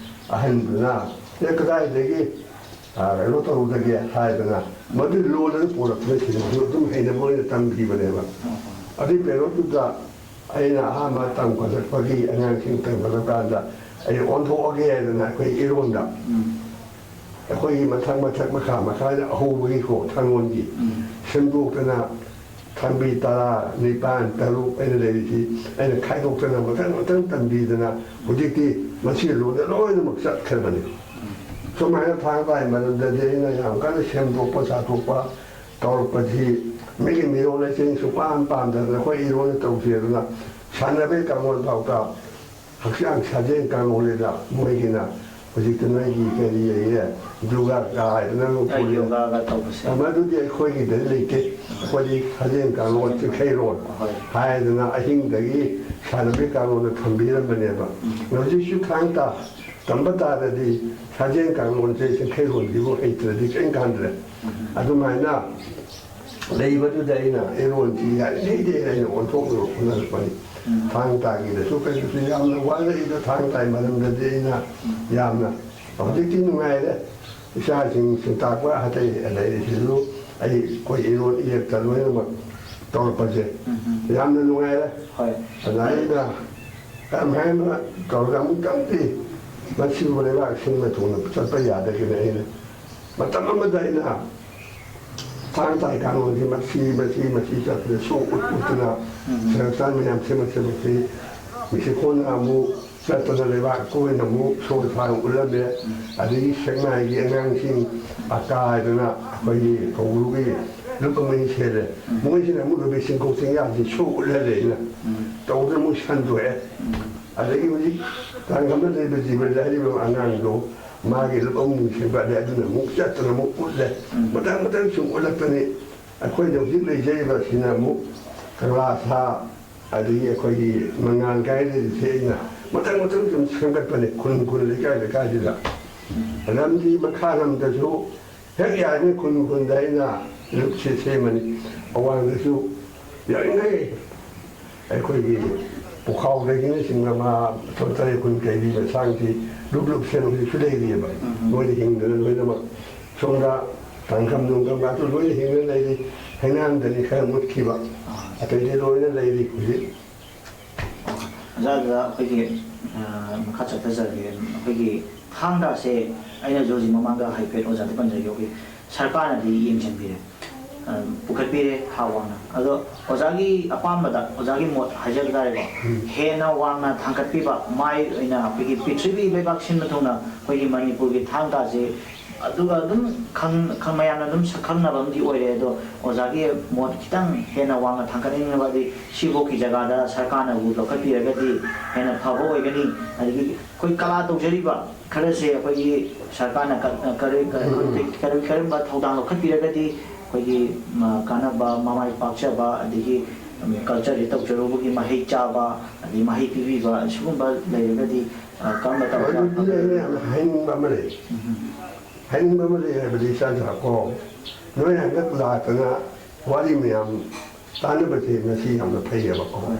ꯑꯍꯟꯗꯨꯅ "ꯑꯦ, ꯀꯗꯥꯏꯗꯒꯤ, ꯑ, ꯀꯩꯅꯣ ꯇꯧꯔꯨꯗꯒꯦ?" ꯍꯥꯏꯗꯅ ꯃꯗꯨ ꯂꯣꯜꯂꯒ ꯄꯨꯔꯛꯄꯅ ꯁꯤꯗꯁꯨ ꯑꯗꯨꯝ ꯍꯩꯅꯕ ꯑꯣꯏꯅ ꯇꯝꯈꯤꯕꯅꯦꯕ꯫ ꯎꯝ꯫ ꯑꯗꯨꯒꯤ ꯄꯦꯔꯣꯠꯇꯨꯗ ꯑꯩꯅ ꯑꯍꯥꯟꯕ ꯇꯝꯈꯠꯂꯛꯄꯒꯤ ꯑꯉꯥꯡꯁꯤꯡ ꯇꯝꯈꯠꯂꯛꯀꯥꯟꯗ ꯑꯩ ꯑꯣꯟꯊꯣꯛꯑꯒꯦ ꯍꯥꯏꯗꯅ ꯑꯩꯈꯣꯏ ꯏꯔꯣꯟꯗ ꯎꯝ꯫ ꯑꯩꯈꯣꯏꯒꯤ ꯃꯊꯛ ꯃꯊꯛ ꯃꯈꯥ ꯃꯈꯥꯗ ꯑꯍꯧꯕꯒꯤꯀꯣ ꯊꯥꯡꯒꯣꯟꯒꯤ ꯎꯝ꯫ ꯁꯦꯝꯗꯣꯛꯇꯅ ꯊꯥꯡꯕꯤ ꯇꯔꯥ, ꯅꯤꯄꯥꯟ, ꯇꯔꯨꯛ ꯑꯩꯅ ꯂꯩꯔꯤꯁꯤ, ꯑꯩꯅ ꯈꯥꯏꯗꯣꯛꯇꯅ ꯃꯊꯪ ꯃꯊꯪ ꯇꯝꯕꯤꯗꯅ ꯍꯧꯖꯤꯛꯇꯤ ꯃꯁꯤ ꯂꯣꯟꯗ ꯂꯣꯏꯅꯃꯛ ꯆꯠꯈ꯭ꯔꯕꯅꯤ꯫ ꯁꯨꯃꯥꯏꯅ ꯊꯥꯡ ꯇꯥꯒꯤ ꯃꯔꯝꯗꯗꯤ ꯑꯩꯅ ꯌꯥꯝ ꯀꯟꯅ ꯁꯦꯝꯗꯣꯛꯄ ꯁꯥꯗꯣꯛꯄ ꯇꯧꯔꯛꯄꯁꯤ ꯃꯤꯒꯤ ꯃꯤꯔꯣꯜ ꯂꯩꯁꯦꯡ ꯁꯨꯛꯄꯥꯝ ꯄꯥꯝꯗꯗꯅ ꯑꯩꯈꯣꯏ ꯏꯔꯣꯟꯗ ꯇꯧꯁꯦꯗꯅ ꯁꯥꯟꯅꯕꯒꯤ ꯀꯥꯡꯂꯣꯟ ꯐꯥꯎꯗ ꯍꯛꯆꯥꯡ ꯁꯥꯖꯦꯜ ꯀꯥꯡꯂꯣꯟ ꯂꯩꯗ ꯃꯣꯏꯒꯤꯅ ꯍꯧꯖꯤꯛꯇꯤ ꯅꯣꯏꯒꯤ ꯀꯔꯤ ꯂꯩꯌꯦ, ꯌꯣꯒꯥ ꯀꯥ ꯍꯥꯏꯗꯅ ꯑꯃꯨꯛ ꯑꯩ ꯄꯨꯔꯦ꯫ ꯌꯣꯒꯥꯒ ꯇꯧꯕꯁꯦ꯫ ꯃꯗꯨꯗꯤ ꯑꯩꯈꯣꯏꯒꯤꯗ ꯂꯩꯇꯦ꯫ ꯑꯩꯈꯣꯏꯗꯤ ꯁꯥꯖꯦꯜ ꯀꯥꯡꯂꯣꯟ, ꯆꯤꯡꯈꯩꯔꯣꯜ ꯍꯣꯏ꯫ ꯍꯥꯏꯗꯅ ꯑꯍꯤꯡꯗꯒꯤ ꯁꯥꯟꯅꯕꯒꯤ ꯀꯥꯡꯂꯣꯟꯗ ꯊꯝꯕꯤꯔꯝꯕꯅꯦꯕ꯫ ꯎꯝ꯫ ꯍꯧꯖꯤꯛꯁꯨ ꯊꯥꯡ ꯇꯥ ꯇꯝꯕ ꯇꯥꯔꯗꯤ ꯁꯥꯖꯦꯜ ꯀꯥꯡꯂꯣꯟꯁꯦ ꯆꯤꯡꯈꯩꯔꯣꯜꯒꯤꯕꯨ ꯍꯩꯇ꯭ꯔꯗꯤ ꯀꯔꯤꯝ ꯀꯥꯟꯗ꯭ꯔꯦ꯫ ꯎꯝ꯫ ꯑꯗꯨꯃꯥꯏꯅ ꯂꯩꯕꯗꯨꯗ ꯑꯩꯅ ꯏꯔꯣꯟꯁꯤ ꯌꯥꯔꯤꯉꯩꯗꯤ ꯑꯩꯅ ꯑꯣꯟꯊꯣꯛꯅꯕ ꯍꯣꯠꯅꯔꯛꯄꯅꯤ꯫ ꯎꯝ꯫ ꯊꯥꯡ ꯇꯥꯒꯤꯗꯁꯨ ꯀꯩꯗꯁꯨ ꯌꯥꯝꯅ ꯋꯥꯖꯩꯗ ꯊꯥꯡ ꯇꯥꯒꯤ ꯃꯔꯝꯗꯗꯤ ꯑꯩꯅ ꯎꯝ꯫ ꯌꯥꯝꯅ ꯍꯧꯖꯤꯛꯇꯤ ꯅꯨꯡꯉꯥꯏꯔꯦ꯫ ꯏꯆꯥꯁꯤꯡ ꯁꯤꯟꯇꯥꯛꯄ ꯑꯇꯩ ꯂꯩꯔꯤꯁꯤꯁꯨ ꯑꯩ ꯑꯩꯈꯣꯏ ꯏꯔꯣꯟ ꯏꯌꯦꯛꯇ ꯂꯣꯏꯅꯃꯛ ꯇꯧꯔꯛꯄꯁꯦ ꯎꯝ ꯎꯝ꯫ ꯌꯥꯝꯅ ꯅꯨꯡꯉꯥꯏꯔꯦ꯫ ꯍꯣꯏ꯫ ꯑꯗ ꯑꯩꯅ ꯀꯔꯝ ꯍꯥꯏꯅ ꯇꯧꯔꯒ ꯑꯃꯨꯛꯇꯪꯗꯤ ꯃꯁꯤꯕꯨ ꯂꯩꯕꯥꯛ ꯁꯤꯟꯕ ꯊꯨꯡꯅ ꯆꯠꯄ ꯌꯥꯗꯒꯦꯅ ꯑꯩꯅ ꯃꯇꯝ ꯑꯃꯗ ꯑꯩꯅ ꯊꯥꯡ ꯇꯥꯒꯤ ꯀꯥꯡꯂꯣꯟꯁꯤ ꯃꯁꯤ, ꯃꯁꯤ, ꯃꯁꯤ ꯆꯠꯄꯗ ꯁꯣꯛ ꯎꯠ ꯎꯠꯇꯅ ꯎꯝ꯫ ꯁꯔꯛ ꯆꯥꯟ ꯃꯌꯥꯝ ꯁꯦꯝꯃꯛ ꯁꯦꯝꯃꯛꯁꯤ ꯃꯤꯁꯤ ꯀꯣꯟꯅ ꯑꯃꯨꯛ ꯆꯠꯇꯅ ꯂꯩꯕꯥꯛ ꯀꯣꯏꯅ ꯑꯃꯨꯛ ꯁꯣꯏ ꯐꯥꯏ ꯎꯠꯂꯝꯃꯦ꯫ ꯎꯝ꯫ ꯑꯗꯒꯤ ꯁꯦꯛꯃꯥꯏꯒꯤ ꯑꯉꯥꯡꯁꯤꯡ ꯑꯀꯥꯏꯗꯅ ꯑꯩꯈꯣꯏꯒꯤ ꯀꯧꯕ꯭ꯔꯨꯒꯤ ꯂꯨꯞ ꯑꯃ ꯁꯦꯜꯂꯦ꯫ ꯎꯝ꯫ ꯃꯣꯏꯁꯤꯅ ꯑꯃꯨꯛ ꯅꯨꯃꯤꯠ ꯆꯤꯡꯈꯣꯡ ꯆꯤꯡꯌꯥꯁꯤ ꯁꯣꯛ ꯎꯠꯍꯜꯂꯦ ꯑꯩꯅ ꯎꯝ꯫ ꯇꯧꯗꯅ ꯃꯣꯏ ꯁꯟꯗꯣꯛꯑꯦ꯫ ꯎꯝ꯫ ꯑꯗꯒꯤ ꯍꯧꯖꯤꯛ ꯇꯥꯡꯒꯝꯗ ꯂꯩꯕ ꯖꯤꯕ ꯂꯥꯏꯔꯤꯕ ꯑꯉꯥꯡꯗꯣ ꯃꯥꯒꯤ ꯂꯨꯞ ꯑꯃꯨꯛ ꯁꯦꯝꯒꯠꯂꯦ꯫ ꯑꯗꯨꯅ ꯑꯃꯨꯛ ꯆꯠꯇꯅ ꯑꯃꯨꯛ ꯎꯠꯂꯦ꯫ ꯎꯝ꯫ ꯃꯊꯪ ꯃꯊꯪ ꯁꯨꯝ ꯎꯠꯂꯛꯄꯅꯤ꯫ ꯑꯩꯈꯣꯏꯅ ꯍꯧꯖꯤꯛ ꯂꯩꯖꯔꯤꯕ ꯑꯁꯤꯅ ꯑꯃꯨꯛ ꯀꯪꯂꯥ ꯁꯥ, ꯑꯗꯒꯤ ꯑꯩꯈꯣꯏꯒꯤ ꯃꯉꯥꯜ ꯀꯥꯏꯅ ꯂꯩꯔꯤꯁꯦ ꯑꯩꯅ ꯃꯊꯪ ꯃꯊꯪ ꯁꯨꯝ ꯁꯦꯝꯒꯠꯄꯅꯦ ꯈꯨꯟ ꯈꯨꯟ ꯂꯩꯀꯥꯏ ꯂꯩꯀꯥꯏꯁꯤꯗ꯫ ꯂꯝꯗꯤ ꯃꯈꯥ ꯂꯝꯗꯁꯨ ꯍꯦꯛ ꯌꯥꯔꯤꯉꯩ ꯈꯨꯟ ꯈꯨꯟꯗ ꯑꯩꯅ ꯂꯨꯞꯁꯦ ꯁꯦꯝꯃꯅꯤ꯫ ꯑꯋꯥꯡꯗꯁꯨ ꯌꯥꯔꯤꯉꯩ ꯑꯩꯈꯣꯏꯒꯤ ꯄꯨꯈꯥꯎꯗꯒꯤꯅꯆꯤꯡꯕ ꯃꯥ ꯁꯣꯝ ꯇꯔꯦꯠ ꯈꯨꯟ ꯀꯩꯕꯤ ꯃꯁꯥꯡꯁꯤ ꯂꯨꯞ ꯂꯨꯞ ꯁꯦꯝꯕ ꯍꯧꯖꯤꯛꯁꯨ ꯂꯩꯔꯤꯑꯕ꯫ ꯎꯝ꯫ ꯃꯣꯏꯗ ꯍꯤꯡꯗꯅ ꯂꯣꯏꯅꯃꯛ ꯁꯣꯝꯗ ꯇꯥꯡꯈꯝ ꯅꯨꯡꯈꯝꯒꯁꯨ ꯂꯣꯏꯅ ꯍꯤꯡꯅ ꯂꯩꯔꯤ꯫ ꯍꯩꯉꯥꯡꯗꯅꯤ ꯈꯔ ꯃꯨꯠꯈꯤꯕ꯫ ꯑꯥ꯫ ꯑꯇꯩꯗꯤ ꯂꯣꯏꯅ ꯂꯩꯔꯤ ꯍꯧꯖꯤꯛ꯫ ꯑꯣꯖꯥ, ꯑꯗꯨꯗ ꯑꯩꯈꯣꯏꯒꯤ, ꯑ, ꯃꯈꯥ ꯆꯠꯊꯖꯔꯒꯦ꯫ ꯑꯩꯈꯣꯏꯒꯤ ꯊꯥꯡ ꯇꯥꯁꯦ ꯑꯩꯅꯁꯨ ꯍꯧꯖꯤꯛ ꯃꯃꯥꯡꯗ ꯍꯥꯏꯐꯦꯠ ꯑꯣꯖꯥꯗ ꯄꯟꯖꯈꯤꯕꯒꯤ ꯁꯔꯀꯥꯔꯅꯗꯤ ꯌꯦꯡꯁꯤꯟꯕꯤꯔꯦ, ꯑ, ꯄꯨꯈꯠꯄꯤꯔꯦ ꯊꯥꯛ ꯋꯥꯡꯅ꯫ ꯑꯗꯣ ꯑꯣꯖꯥꯒꯤ ꯑꯄꯥꯝꯕꯗ, ꯑꯣꯖꯥꯒꯤ ꯃꯣꯠ ꯍꯥꯏꯖꯕ ꯇꯥꯔꯦꯀꯣ, ꯎꯝ꯫ ꯍꯦꯟꯅ ꯋꯥꯡꯅ ꯊꯥꯡꯒꯠꯄꯤꯕ, ꯃꯥꯏ ꯑꯣꯏꯅ ꯑꯩꯈꯣꯏꯒꯤ ꯄ꯭ꯔꯤꯊꯤꯕꯤ ꯂꯩꯕꯥꯛ ꯁꯤꯟꯕ ꯊꯨꯡꯅ ꯑꯩꯈꯣꯏꯒꯤ ꯃꯅꯤꯄꯨꯔꯒꯤ ꯊꯥꯡ ꯇꯥꯁꯦ ꯑꯗꯨꯒ ꯑꯗꯨꯝ ꯈꯪ-, ꯈꯪ-, ꯃꯌꯥꯝꯅ ꯑꯗꯨꯝ ꯁꯛꯈꯪꯅꯕ ꯑꯃꯗꯤ ꯑꯣꯏꯔꯦ꯫ ꯑꯗꯣ ꯑꯣꯖꯥꯒꯤ ꯃꯣꯠ ꯈꯤꯇꯪ ꯍꯦꯟꯅ ꯋꯥꯡꯅ ꯊꯥꯡꯒꯠꯅꯤꯡꯉꯕꯗꯤ ꯁꯤꯐꯧꯒꯤ ꯖꯒꯥꯗ ꯁꯔꯀꯥꯔꯅꯕꯨ ꯂꯧꯈꯠꯄꯤꯔꯒꯗꯤ ꯍꯦꯟꯅ ꯐꯕ ꯑꯣꯏꯒꯅꯤ꯫ ꯑꯗꯒꯤ ꯑꯩꯈꯣꯏ ꯀꯂꯥ ꯇꯧꯖꯔꯤꯕ ꯈꯔꯁꯦ ꯑꯩꯈꯣꯏꯒꯤ ꯁꯔꯀꯥꯔꯅ ꯀ-, ꯀꯔꯤ-, ꯀꯔꯤ-, ꯀꯔꯤ-, ꯀꯔꯝꯕ ꯊꯧꯗꯥꯡ ꯂꯧꯈꯠꯄꯤꯔꯒꯗꯤ ꯑꯩꯈꯣꯏꯒꯤ, ꯃ-, ꯀꯥꯟꯅꯕ, ꯃꯃꯥꯏ ꯄꯥꯛꯆꯕ, ꯑꯗꯒꯤ, ꯎꯝ, ꯀꯜꯆꯔꯁꯦ ꯇꯧꯖꯔꯨꯕꯒꯤ ꯃꯍꯩ ꯆꯥꯕ, ꯑꯗꯒꯤ ꯃꯍꯩ ꯄꯤꯕꯤꯕ, ꯁꯤꯒꯨꯝꯕ ꯂꯩꯔꯒꯗꯤ, ꯑ, ꯀꯔꯝꯕ ꯇꯧꯕ ꯃꯗꯨꯗꯤ ꯑꯩꯅ ꯌꯥꯝꯅ ꯍꯥꯏꯅꯤꯡꯕ ꯑꯃ ꯂꯩ꯫ ꯎꯝ꯫ ꯍꯥꯏꯅꯤꯡꯕ ꯑꯃ ꯂꯩ ꯍꯥꯏꯕꯗꯤ, ꯏꯆꯥꯟ ꯆꯥꯀꯣ, ꯅꯣꯏ ꯍꯟꯗꯛ ꯂꯥꯛꯇꯅ ꯋꯥꯔꯤ ꯃꯌꯥꯝ ꯇꯥꯟꯅꯕꯁꯦ ꯉꯁꯤ ꯌꯥꯝꯅ ꯐꯩꯌꯦꯕꯀꯣ꯫ ꯍꯣꯏ꯫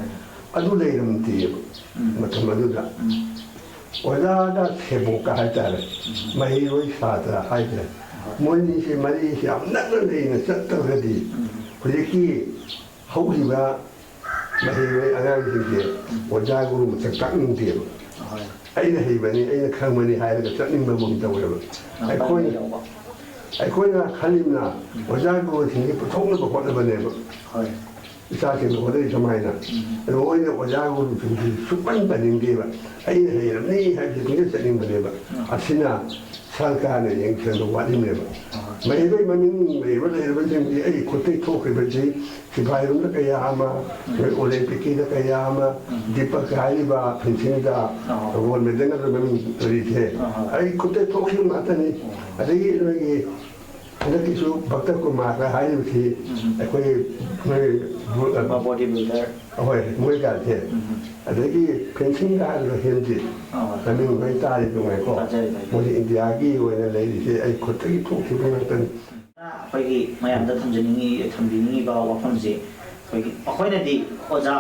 ꯑꯗꯨ ꯂꯩꯔꯝꯗꯦꯕ ꯎꯝ꯫ ꯃꯇꯝ ꯑꯗꯨꯗ꯫ ꯎꯝ꯫ ꯑꯣꯖꯥꯒ ꯁꯦꯕꯣꯛꯀ ꯍꯥꯏꯇꯥꯔꯦ, ꯎꯝ꯫ ꯃꯍꯩꯔꯣꯏ ꯁꯥꯇ꯭ꯔ ꯍꯥꯏꯇꯥꯔꯦ, ꯍꯣꯏ꯫ ꯃꯣꯏꯅꯤꯁꯦ ꯃꯔꯤꯁꯦ ꯌꯥꯝ ꯅꯛꯅ ꯂꯩꯅ ꯆꯠꯇ꯭ꯔꯒꯗꯤ ꯎꯝ꯫ ꯍꯧꯖꯤꯛꯀꯤ ꯍꯧꯈꯤꯕ ꯃꯍꯩꯔꯣꯏ ꯑꯉꯥꯡꯁꯤꯡꯁꯦ ꯑꯣꯖꯥ ꯒꯨꯔꯨ ꯃꯊꯛ ꯇꯥꯛꯅꯤꯡꯗꯦꯕ꯫ ꯍꯣꯏ꯫ "ꯑꯩꯅ ꯍꯩꯕꯅꯤ, ꯑꯩꯅ ꯈꯪꯕꯅꯤ" ꯍꯥꯏꯔꯒ ꯆꯠꯅꯤꯡꯕ ꯑꯃ ꯇꯧꯋꯦꯕ꯫ ꯌꯥꯝ ꯑꯩꯈꯣꯏꯅ, ꯄꯥꯝꯅ ꯌꯥꯎꯕ꯫ ꯑꯩꯈꯣꯏꯅ ꯈꯜꯂꯤꯕꯅ ꯎꯝ꯫ ꯑꯣꯖꯥ ꯒꯨꯔꯨꯁꯤꯡꯁꯦ ꯄꯨꯊꯣꯛꯅꯕ ꯍꯣꯠꯅꯕꯅꯦꯕ꯫ ꯍꯣꯏ꯫ ꯏꯆꯥꯁꯤꯡꯗ ꯍꯣꯠꯅꯔꯤ ꯁꯨꯃꯥꯏꯅ꯫ ꯎꯝ꯫ ꯑꯗꯣ ꯃꯣꯏꯅ ꯑꯣꯖꯥ ꯒꯨꯔꯨꯁꯤꯡꯁꯤ ꯁꯨꯛꯄꯟ ꯄꯟꯅꯤꯡꯗꯦꯕ꯫ "ꯑꯩꯅ ꯍꯩꯔꯕꯅꯤ" ꯍꯥꯏꯕꯁꯦ ꯄꯨꯡꯆꯠ ꯆꯠꯅꯤꯡꯕꯅꯦꯕ꯫ ꯎꯝ꯫ ꯑꯁꯤꯅ ꯁꯔꯀꯥꯔꯅ ꯌꯦꯡꯁꯤꯟꯕ ꯋꯥꯠꯂꯤꯕꯅꯦꯕ꯫ ꯍꯣꯏ꯫ ꯃꯍꯩꯔꯣꯏ ꯃꯃꯤꯡ ꯂꯩꯕ ꯂꯩꯔꯕꯁꯤꯡꯗꯤ ꯑꯩ ꯈꯨꯠꯇꯒꯤ ꯊꯣꯛꯈ꯭ꯔꯤꯕꯁꯤ ꯁꯤꯐꯥꯏꯔꯣꯝꯗ ꯀꯌꯥ ꯑꯃ, ꯎꯝ꯫ ꯅꯣꯏ ꯑꯣꯂꯦꯝꯄꯤꯛꯀꯤꯗ ꯀꯌꯥ ꯑꯃ, ꯎꯝ꯫ ꯗꯤꯄꯛ ꯍꯥꯏꯔꯤꯕ ꯐꯦꯟꯁꯤꯡꯗ ꯑꯣ꯫ ꯒꯣꯜ ꯃꯦꯗꯜ ꯅꯠꯇ꯭ꯔ ꯃꯃꯤꯡ ꯂꯩꯔꯤꯁꯦ, ꯑꯣ꯫ ꯑꯩ ꯈꯨꯠꯇ ꯊꯣꯛꯈꯤꯕ ꯉꯥꯛꯇꯅꯤ꯫ ꯑꯣ꯫ ꯑꯗꯒꯤ ꯅꯣꯏꯒꯤ ꯍꯟꯗꯛꯀꯤꯁꯨ ꯚꯛꯇ ꯀꯨꯃꯥꯔꯒ ꯍꯥꯏꯔꯤꯕꯁꯤ ꯎꯝ꯫ ꯑꯩꯈꯣꯏ ꯅꯣꯏ ꯕꯣ-, ꯕꯣꯗꯤ ꯕꯤꯜꯗꯔ꯫ ꯑꯍꯣꯏ, ꯃꯣꯏ ꯀꯥꯁꯦ꯫ ꯎꯝ꯫ ꯑꯗꯒꯤ ꯐꯦꯟꯁꯤꯡꯒ ꯍꯥꯏꯔꯤꯕ ꯍꯦꯟꯁꯤ ꯑꯣ꯫ ꯃꯃꯤꯡ ꯂꯣꯏ ꯇꯥꯔꯤꯕ ꯉꯥꯏꯀꯣ꯫ ꯇꯥꯖꯔꯤ, ꯇꯥꯖꯔꯤ꯫ ꯃꯣꯏꯁꯦ ꯏꯟꯗꯤꯌꯥꯒꯤ ꯑꯣꯏꯅ ꯂꯩꯔꯤꯁꯦ ꯑꯩ ꯈꯨꯠꯇꯒꯤ ꯊꯣꯛꯈꯤꯕ ꯉꯥꯛꯇꯅꯤ꯫ ꯑꯩꯈꯣꯏꯒꯤ ꯃꯌꯥꯝꯗ ꯊꯝꯖꯅꯤꯡꯉꯤ, ꯊꯝꯕꯤꯅꯤꯡꯉꯤꯕ ꯋꯥꯐꯝꯁꯦ, ꯑꯩꯈꯣꯏꯒꯤ, ꯑꯩꯈꯣꯏꯅꯗꯤ ꯑꯣꯖꯥ,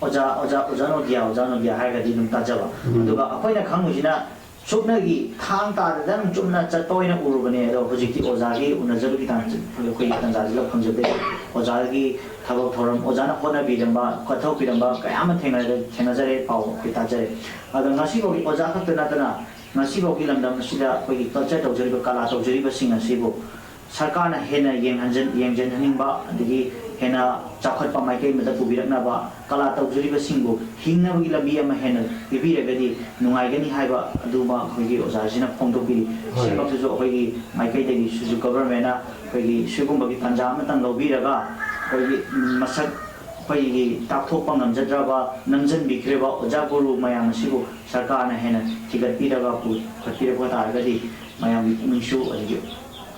ꯑꯣꯖꯥ, ꯑꯣꯖꯥ, ꯑꯣꯖꯥ ꯅꯣꯗꯤꯌꯥ, ꯑꯣꯖꯥ ꯅꯣꯗꯤꯌꯥ ꯍꯥꯏꯔꯒꯗꯤ ꯑꯗꯨꯝ ꯇꯥꯖꯕ꯫ ꯎꯝ꯫ ꯑꯗꯨꯒ ꯑꯩꯈꯣꯏꯅ ꯈꯪꯕꯁꯤꯅ ꯁꯨꯞꯅꯒꯤ ꯊꯥꯡ ꯇꯥꯗꯗꯪ ꯆꯨꯝꯅ ꯆꯠꯄ ꯑꯣꯏꯅ ꯎꯔꯨꯕꯅꯦ꯫ ꯑꯗꯣ ꯍꯧꯖꯤꯛꯇꯤ ꯑꯣꯖꯥꯒꯤ ꯎꯅꯖꯕꯒꯤ ꯇꯥꯟ-, ꯑꯩꯈꯣꯏꯒꯤ ꯇꯥꯟꯖꯥꯁꯤꯗ ꯐꯪꯖꯗꯦ꯫ ꯑꯣꯖꯥꯒꯤ ꯊꯕꯛ ꯊꯧꯔꯝ, ꯑꯣꯖꯥꯅ ꯍꯣꯠꯅꯕꯤꯔꯝꯕ, ꯀꯠꯊꯣꯛꯄꯤꯔꯝꯕ ꯀꯌꯥ ꯑꯃ ꯊꯦꯡꯅꯔꯦ, ꯊꯦꯡꯅꯖꯔꯦ, ꯄꯥꯎ ꯑꯩꯈꯣꯏ ꯇꯥꯖꯔꯦ꯫ ꯑꯗꯣ ꯉꯁꯤꯐꯥꯎꯒꯤ ꯑꯣꯖꯥ ꯈꯛꯇ ꯅꯠꯇꯅ ꯉꯁꯤꯐꯥꯎꯒꯤ ꯂꯝꯗꯝ ꯑꯁꯤꯗ ꯑꯩꯈꯣꯏꯒꯤ ꯀꯜꯆꯔ ꯇꯧꯖꯔꯤꯕ, ꯀꯂꯥ ꯇꯧꯖꯔꯤꯕꯁꯤꯡ ꯑꯁꯤꯕꯨ ꯁꯔꯀꯥꯔꯅ ꯍꯦꯟꯅ ꯌꯦꯡꯍꯟꯖꯟ-, ꯌꯦꯡꯖꯟꯍꯟꯅꯤꯡꯕ, ꯑꯗꯒꯤ ꯍꯦꯟꯅ ꯆꯥꯎꯈꯠꯄ ꯃꯥꯏꯀꯩ ꯑꯃꯗ ꯄꯨꯕꯤꯔꯛꯅꯕ, ꯀꯂꯥ ꯇꯧꯖꯔꯤꯕꯁꯤꯡꯕꯨ ꯍꯤꯡꯅꯕꯒꯤ ꯂꯝꯕꯤ ꯑꯃ ꯍꯦꯟꯅ ꯄꯤꯕꯤꯔꯒꯗꯤ ꯅꯨꯡꯉꯥꯏꯒꯅꯤ ꯍꯥꯏꯕ ꯑꯗꯨꯃ ꯑꯩꯈꯣꯏꯒꯤ ꯑꯣꯖꯥꯁꯤꯅ ꯐꯣꯡꯗꯣꯛꯄꯤꯔꯤ꯫ ꯍꯣꯏ꯫ ꯁꯤꯃꯛꯇꯁꯨ ꯑꯩꯈꯣꯏꯒꯤ ꯃꯥꯏꯀꯩꯗꯒꯤꯁꯨ ꯒꯚꯔꯟꯃꯦꯟꯅ ꯑꯩꯈꯣꯏꯒꯤ ꯁꯤꯒꯨꯝꯕꯒꯤ ꯇꯥꯟꯖꯥ ꯑꯃꯇꯪ ꯂꯧꯕꯤꯔꯒ ꯑꯩꯈꯣꯏꯒꯤ ꯃꯁꯛ ꯑꯩꯈꯣꯏꯒꯤ ꯇꯥꯛꯊꯣꯛꯄ ꯉꯝꯖꯗ꯭ꯔꯕ, ꯅꯝꯖꯟꯕꯤꯈ꯭ꯔꯤꯕ ꯑꯣꯖꯥ ꯒꯨꯔꯨ ꯃꯌꯥꯝ ꯑꯁꯤꯕꯨ ꯁꯔꯀꯥꯔꯅ ꯍꯦꯟꯅ ꯊꯤꯒꯠꯄꯤꯔꯒ ꯄꯨꯈꯠꯄꯤꯔꯛꯄ ꯇꯥꯔꯒꯗꯤ ꯃꯌꯥꯝꯒꯤ ꯄꯨꯛꯅꯤꯡꯁꯨ, ꯑꯗꯒꯤ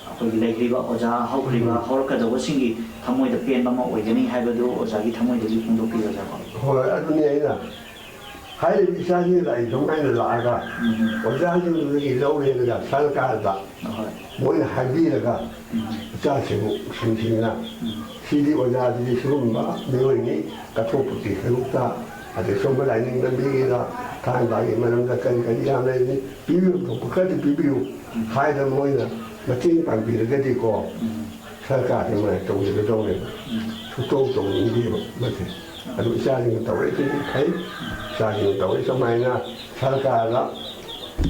ꯑꯩꯈꯣꯏꯒꯤ ꯂꯩꯈ꯭ꯔꯤꯕ ꯑꯣꯖꯥ ꯍꯧꯈ꯭ꯔꯤꯕ ꯎꯝ꯫ ꯍꯧꯔꯛꯀꯗꯧꯕꯁꯤꯡꯒꯤ ꯊꯃꯣꯏꯗ ꯄꯦꯟꯕ ꯑꯃ ꯑꯣꯏꯒꯅꯤ ꯍꯥꯏꯕꯗꯨ ꯑꯣꯖꯥꯒꯤ ꯊꯃꯣꯏꯗꯒꯤ ꯐꯣꯡꯗꯣꯛꯄꯤꯔꯣ, ꯑꯣꯖꯥ꯫ ꯍꯣꯏ, ꯑꯗꯨꯅꯤ ꯑꯩꯅ ꯍꯥꯏꯔꯤꯕ ꯏꯆꯥꯁꯤꯡ ꯂꯥꯛꯏ ꯑꯗꯨꯃꯥꯏꯅ ꯂꯥꯛꯑꯒ ꯎꯝ꯫ ꯑꯣꯖꯥꯁꯤꯡꯗꯨꯗꯒꯤ ꯂꯧꯔꯦꯅꯒ ꯁꯔꯀꯥꯔꯗ ꯍꯣꯏ꯫ ꯃꯣꯏꯅ ꯍꯥꯏꯕꯤꯔꯒ ꯎꯝ꯫ ꯏꯆꯥꯁꯤꯡꯕꯨ ꯁꯤꯟꯁꯤꯡꯅ ꯎꯝ꯫ ꯁꯤꯗꯤ ꯑꯣꯖꯥꯁꯤꯗꯤ ꯁꯤꯒꯨꯝꯕ ꯃꯤꯑꯣꯏꯅꯤ, ꯀꯠꯊꯣꯛꯄꯒꯤ ꯁꯔꯨꯛꯇ, ꯑꯗꯩ ꯁꯣꯝꯕ ꯂꯥꯏꯅꯤꯡ ꯂꯝꯕꯤꯒꯤꯗ ꯊꯥꯡ ꯇꯥꯒꯤ ꯃꯔꯝꯗ ꯀꯔꯤ ꯀꯔꯤ ꯌꯥꯝ ꯂꯩꯕꯅꯤ, ꯄꯤꯕꯤꯐꯝ ꯊꯣꯛꯄ ꯈꯔꯗꯤ ꯄꯤꯕꯤꯌꯨ ꯎꯝ꯫ ꯍꯥꯏꯗꯅ ꯃꯣꯏꯅ ꯃꯇꯦꯡ ꯄꯥꯡꯕꯤꯔꯒꯗꯤꯀꯣ, ꯎꯝ꯫ ꯁꯔꯀꯥꯔꯁꯦ ꯃꯣꯏꯅ ꯇꯧꯖꯒꯗꯧꯅꯦꯕ꯫ ꯎꯝ꯫ ꯁꯨꯛꯇꯧ ꯇꯧꯅꯤꯡꯗꯦꯕ ꯃꯁꯦ꯫ ꯑꯗꯨ ꯏꯆꯥꯁꯤꯡꯅ ꯇꯧꯔꯛꯏꯁꯤꯗꯤ ꯐꯩ꯫ ꯏꯆꯥꯁꯤꯡꯅ ꯇꯧꯔꯛꯏ ꯁꯨꯃꯥꯏꯅ ꯁꯔꯀꯥꯔꯗ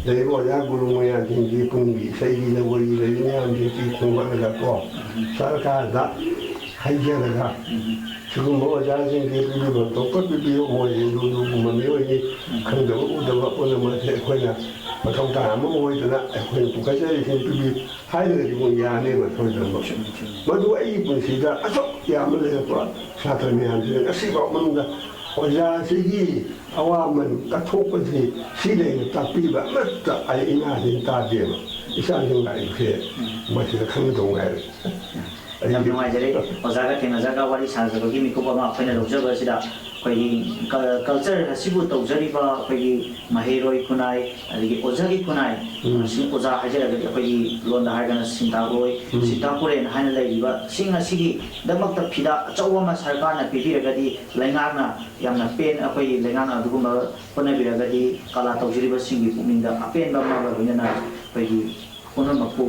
ꯂꯩꯔꯤꯕ ꯑꯣꯖꯥ ꯒꯨꯔꯨ ꯃꯌꯥꯝꯁꯤꯡꯁꯤ ꯄꯨꯡꯒꯤ ꯏꯁꯩꯒꯤ ꯂꯧꯕꯒꯤ ꯂꯩꯔꯤꯕ ꯃꯌꯥꯝꯁꯤꯡꯁꯤ ꯈꯣꯝꯒꯠꯂꯒꯀꯣ, ꯁꯔꯀꯥꯔꯗ ꯍꯥꯏꯖꯔꯒ ꯁꯤꯒꯨꯝꯕ ꯑꯣꯖꯥꯁꯤꯡꯁꯤ ꯄꯤꯕꯤꯐꯝ ꯊꯣꯛꯄ ꯄꯤꯕꯤꯌꯨ, ꯃꯣꯏꯁꯤ ꯑꯗꯨꯒꯨꯝꯕ ꯃꯤꯑꯣꯏꯅꯤ, ꯈꯪꯗꯕ ꯎꯗꯕ ꯄꯨꯝꯅꯃꯛꯁꯦ ꯑꯩꯈꯣꯏꯅ ꯃꯊꯧ ꯇꯥꯕ ꯑꯃ ꯑꯣꯏꯗꯅ ꯑꯩꯈꯣꯏꯅ ꯄꯨꯈꯠꯆꯔꯤꯁꯤꯡ ꯄꯤꯕꯤꯌꯨ ꯍꯥꯏꯔꯒꯗꯤ ꯃꯣꯏ ꯌꯥꯅꯦꯕ ꯁꯣꯏꯗꯅꯃꯛ꯫ ꯆꯨꯝꯃꯤ, ꯆꯨꯝꯃꯤ꯫ ꯃꯗꯨ ꯑꯩꯒꯤ ꯄꯨꯟꯁꯤꯗ ꯑꯁꯨꯛ ꯌꯥꯝꯅ ꯂꯩꯔꯛꯄ ꯁꯥꯇ꯭ꯔ ꯃꯌꯥꯝꯁꯤꯅ ꯉꯁꯤꯐꯥꯎ ꯃꯅꯨꯡꯗ ꯑꯣꯖꯥꯁꯤꯒꯤ ꯑꯋꯥꯃꯟ ꯀꯠꯊꯣꯛꯄꯁꯤ ꯁꯤ ꯂꯩꯅ ꯇꯥꯛꯄꯤꯕ ꯑꯃꯠꯇ ꯑꯩ ꯏꯃꯥꯁꯤꯅ ꯇꯥꯗꯦꯕ꯫ ꯏꯆꯥꯁꯤꯡ ꯂꯥꯛꯏꯕꯁꯦ ꯃꯁꯤꯗ ꯈꯪꯒꯗꯧ ꯉꯥꯏꯔꯦ꯫ ꯌꯥꯝ ꯑꯩꯗꯤ ꯅꯨꯡꯉꯥꯏꯖꯔꯦ꯫ ꯑꯣꯖꯥꯒ ꯊꯦꯡꯅꯖꯔꯒ ꯋꯥꯔꯤ ꯁꯥꯖꯕꯒꯤ ꯃꯤꯀꯨꯞ ꯑꯃ ꯑꯩꯈꯣꯏꯅ ꯂꯧꯖꯕ ꯑꯁꯤꯗ ꯑꯩꯈꯣꯏꯒꯤ ꯀ-, ꯀꯜꯆꯔ ꯑꯁꯤꯕꯨ ꯇꯧꯖꯔꯤꯕ ꯑꯩꯈꯣꯏꯒꯤ ꯃꯍꯩꯔꯣꯏ ꯈꯨꯟꯅꯥꯏ, ꯑꯗꯒꯤ ꯑꯣꯖꯥꯒꯤ ꯈꯨꯟꯅꯥꯏ, ꯎꯝ꯫ ꯁꯤ ꯑꯣꯖꯥ ꯍꯥꯏꯖꯔꯒꯗꯤ ꯑꯩꯈꯣꯏꯒꯤ ꯂꯣꯟꯗ ꯍꯥꯏꯔꯒꯅ ꯁꯤꯟꯇꯥꯒꯣꯏ, ꯎꯝ꯫ ꯁꯤꯟꯇꯥꯀꯨꯔꯦꯟ ꯍꯥꯏꯅ ꯂꯩꯔꯤꯕꯁꯤꯡ ꯑꯁꯤꯒꯤꯗꯃꯛꯇ ꯐꯤꯗꯥ ꯑꯆꯧꯕ ꯑꯃ ꯁꯔꯀꯥꯔꯅ ꯄꯤꯕꯤꯔꯒꯗꯤ ꯂꯩꯉꯥꯛꯅ ꯌꯥꯝꯅ ꯄꯦꯟ-, ꯑꯩꯈꯣꯏꯒꯤ ꯂꯩꯉꯥꯛꯅ ꯑꯗꯨꯒꯨꯝꯕ ꯍꯣꯠꯅꯕꯤꯔꯒꯗꯤ ꯀꯂꯥ ꯇꯧꯖꯔꯤꯕꯁꯤꯡꯒꯤ ꯄꯨꯛꯅꯤꯡꯗ ꯑꯄꯦꯟꯕ ꯑꯃꯒ ꯂꯣꯏꯅꯅ ꯑꯩꯈꯣꯏꯒꯤ ꯄꯨꯝꯅꯃꯛꯄꯨ,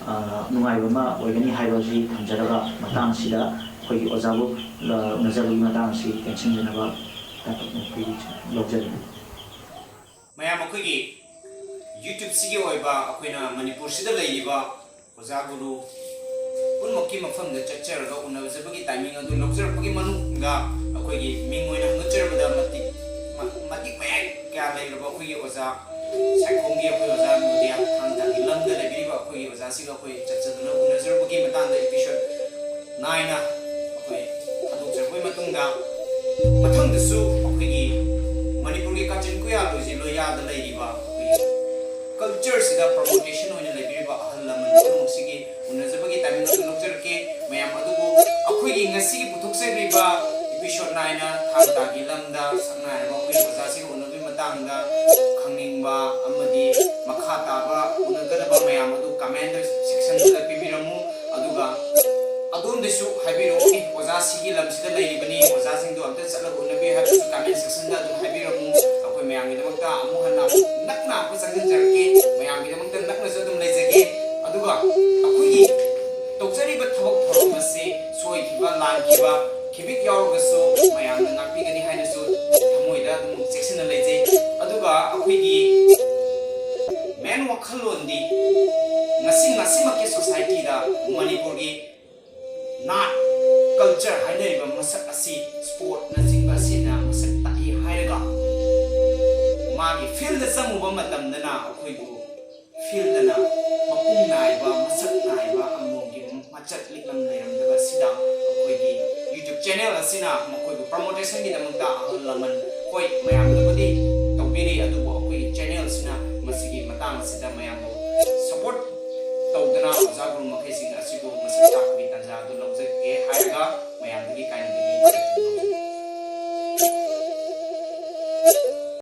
ꯑ, ꯅꯨꯡꯉꯥꯏꯕ ꯑꯃ ꯑꯣꯏꯒꯅꯤ ꯍꯥꯏꯕ ꯑꯁꯤ ꯊꯝꯖꯔꯒ ꯃꯇꯥꯡ ꯑꯁꯤꯗ ꯑꯩꯈꯣꯏꯒꯤ ꯑꯣꯖꯥꯕꯨ, ꯑ, ꯎꯅꯖꯕꯒꯤ ꯃꯇꯥꯡ ꯑꯁꯤ ꯇꯦꯟꯁꯤꯟꯖꯅꯕ ꯂꯧꯖꯔꯤ꯫ ꯃꯌꯥꯝ ꯑꯩꯈꯣꯏꯒꯤ ꯌꯨꯇ꯭ꯌꯨꯕꯁꯤꯒꯤ ꯑꯣꯏꯕ ꯑꯩꯈꯣꯏꯅ ꯃꯅꯤꯄꯨꯔꯁꯤꯗ ꯂꯩꯔꯤꯕ ꯑꯣꯖꯥ ꯒꯨꯔꯨ ꯄꯨꯝꯅꯃꯛꯀꯤ ꯃꯐꯝꯗ ꯆꯠꯆꯔꯒ ꯎꯅꯖꯕꯒꯤ ꯇꯥꯏꯃꯤꯡ ꯑꯗꯨ ꯂꯧꯖꯔꯛꯄꯒꯤ ꯃꯅꯨꯡꯗ ꯑꯩꯈꯣꯏꯒꯤ ꯃꯤꯡ ꯑꯣꯏꯅ ꯍꯪꯒꯠꯆꯔꯕꯗ ꯃꯇꯤꯛ ꯃ- ꯃꯇꯤꯛ ꯃꯌꯥꯏ ꯀꯌꯥ ꯂꯩꯔꯕ ꯑꯩꯈꯣꯏꯒꯤ ꯑꯣꯖꯥ ꯁꯥꯏꯈꯣꯝꯒꯤ ꯑꯩꯈꯣꯏ ꯑꯣꯖꯥ ꯅꯣꯗꯤꯌꯥ ꯊꯥꯡ ꯇꯥꯒꯤ ꯂꯝꯗ ꯂꯩꯕꯤꯔꯤꯕ ꯑꯩꯈꯣꯏꯒꯤ ꯑꯣꯖꯥꯁꯤꯒ ꯑꯩꯈꯣꯏ ꯆꯠꯆꯗꯨꯅ ꯎꯅꯖꯔꯨꯕꯒꯤ ꯃꯇꯥꯡꯗ ꯏꯄꯤꯁꯣꯠ ꯅꯥꯏꯅ ꯑꯩꯈꯣꯏ ꯊꯥꯗꯣꯛꯆꯔꯕꯒꯤ ꯃꯇꯨꯡꯗ ꯃꯊꯪꯗꯁꯨ ꯑꯩꯈꯣꯏꯒꯤ ꯃꯅꯤꯄꯨꯔꯒꯤ ꯀꯥꯆꯤꯟ ꯀꯣꯌꯥ ꯂꯣꯏꯖꯤ ꯂꯣꯌꯥꯗ ꯂꯩꯔꯤꯕ ꯑꯩꯈꯣꯏꯒꯤ ꯀꯜꯆꯔꯁꯤꯗ ꯄ꯭ꯔꯃꯣꯇꯦꯁꯟ ꯑꯣꯏꯅ ꯂꯩꯕꯤꯔꯤꯕ ꯑꯍꯜ ꯂꯃꯟ ꯄꯨꯝꯅꯃꯛꯁꯤꯒꯤ ꯎꯅꯖꯕꯒꯤ ꯇꯥꯏꯃꯤꯡ ꯑꯗꯨ ꯂꯧꯖꯔꯛꯀꯦ꯫ ꯃꯌꯥꯝ ꯑꯗꯨꯕꯨ ꯑꯩꯈꯣꯏꯒꯤ ꯉꯁꯤꯒꯤ ꯄꯨꯊꯣꯛꯆꯔꯤꯕ ꯏꯄꯤꯁꯣꯠ ꯅꯥꯏꯅ ꯊꯥꯡ ꯇꯥꯒꯤ ꯂꯝꯗ ꯁꯛꯅꯥꯏꯔꯕ ꯑꯩꯈꯣꯏꯒꯤ ꯑꯣꯖꯥꯁꯤꯡ ꯎꯅꯕꯒꯤ ꯃꯇꯥꯡꯗ ꯈꯪꯅꯤꯡꯕ ꯑꯃꯗꯤ ꯃꯈꯥ ꯇꯥꯕ ꯎꯅꯒꯗꯕ ꯃꯌꯥꯝ ꯑꯗꯨ ꯀꯃꯦꯟ ꯁꯦꯛꯁꯟꯗꯨꯗ ꯄꯤꯕꯤꯔꯝꯃꯨ꯫ ꯑꯗꯨꯒ ꯑꯗꯣꯝꯗꯁꯨ ꯍꯥꯏꯕꯤꯔꯛꯎ, "ꯑꯦ, ꯑꯣꯖꯥ ꯁꯤꯒꯤ ꯂꯝꯁꯤꯗ ꯂꯩꯔꯤꯕꯅꯤ, ꯑꯣꯖꯥꯁꯤꯡꯗꯣ ꯑꯝꯇ ꯆꯠꯂꯒ ꯎꯅꯕꯤꯌꯨ" ꯍꯥꯏꯕꯁꯨ ꯀꯃꯦꯟ ꯁꯦꯛꯁꯟꯗ ꯑꯗꯨꯝ ꯍꯥꯏꯕꯤꯔꯝꯃꯨ꯫ ꯑꯩꯈꯣꯏ ꯃꯌꯥꯝꯒꯤꯗꯃꯛꯇ ꯑꯃꯨꯛ ꯍꯟꯅ ꯑꯃꯨꯛ ꯅꯛꯅ ꯑꯃꯨꯛ ꯆꯪꯁꯤꯟꯖꯔꯛꯀꯦ꯫ ꯃꯌꯥꯝꯒꯤꯗꯃꯛꯇ ꯅꯛꯅꯁꯨ ꯑꯗꯨꯝ ꯂꯩꯖꯒꯦ꯫ ꯑꯗꯨꯒ ꯑꯩꯈꯣꯏꯒꯤ ꯇꯧꯖꯔꯤꯕ ꯊꯕꯛ ꯊꯧꯔꯝ ꯑꯁꯤ ꯁꯣꯏꯈꯤꯕ, ꯂꯥꯟꯈꯤꯕ ꯈꯤꯕꯤꯛ ꯌꯥꯎꯔꯒꯁꯨ ꯃꯌꯥꯝꯅ ꯉꯥꯛꯄꯤꯒꯅꯤ ꯍꯥꯏꯅꯁꯨ ꯊꯃꯣꯏꯗ ꯑꯗꯨꯝ ꯆꯦꯛꯁꯤꯟꯅ ꯂꯩꯖꯩ꯫ ꯑꯗꯨꯒ ꯑꯩꯈꯣꯏꯒꯤ ꯃꯦꯟ ꯋꯥꯈꯜꯂꯣꯟꯗꯤ ꯉꯁꯤ ꯉꯁꯤꯃꯛꯀꯤ ꯁꯣꯁꯥꯏꯇꯤꯗ ꯃꯅꯤꯄꯨꯔꯒꯤ ꯅꯥꯠ, ꯀꯜꯆꯔ ꯍꯥꯏꯅꯔꯤꯕ ꯃꯁꯛ ꯑꯁꯤ ꯁ꯭ꯄꯣꯔꯠꯅꯆꯤꯡꯕ ꯑꯁꯤꯅ ꯃꯁꯛ ꯇꯥꯛꯏ ꯍꯥꯏꯔꯒ ꯃꯥꯒꯤ ꯐꯤꯜꯗ ꯆꯪꯉꯨꯕ ꯃꯇꯝꯗꯅ ꯑꯩꯈꯣꯏꯕꯨ ꯐꯤꯜꯗꯅ ꯃꯄꯨꯡ ꯅꯥꯏꯕ, ꯃꯁꯛ ꯅꯥꯏꯕ ꯑꯃꯃꯝꯒꯤ ꯃꯆꯠ ꯂꯤꯛꯂꯝ ꯂꯩꯔꯝꯗꯕ ꯑꯁꯤꯗ ꯑꯩꯈꯣꯏꯒꯤ ꯌꯨꯇ꯭ꯌꯨꯕ ꯆꯦꯅꯦꯜ ꯑꯁꯤꯅ ꯃꯈꯣꯏꯕꯨ ꯄ꯭ꯔꯃꯣꯇꯦꯁꯟꯒꯤꯗꯃꯛꯇ ꯑꯍꯜ ꯂꯃꯟ, ꯍꯣꯏ, ꯃꯌꯥꯝꯅꯕꯨꯗꯤ ꯇꯧꯕꯤꯔꯤ, ꯑꯗꯨꯕꯨ ꯑꯩꯈꯣꯏꯒꯤ ꯆꯦꯅꯦꯜꯁꯤꯅ ꯃꯁꯤꯒꯤ ꯃꯇꯥꯡ ꯑꯁꯤꯗ ꯃꯌꯥꯝꯕꯨ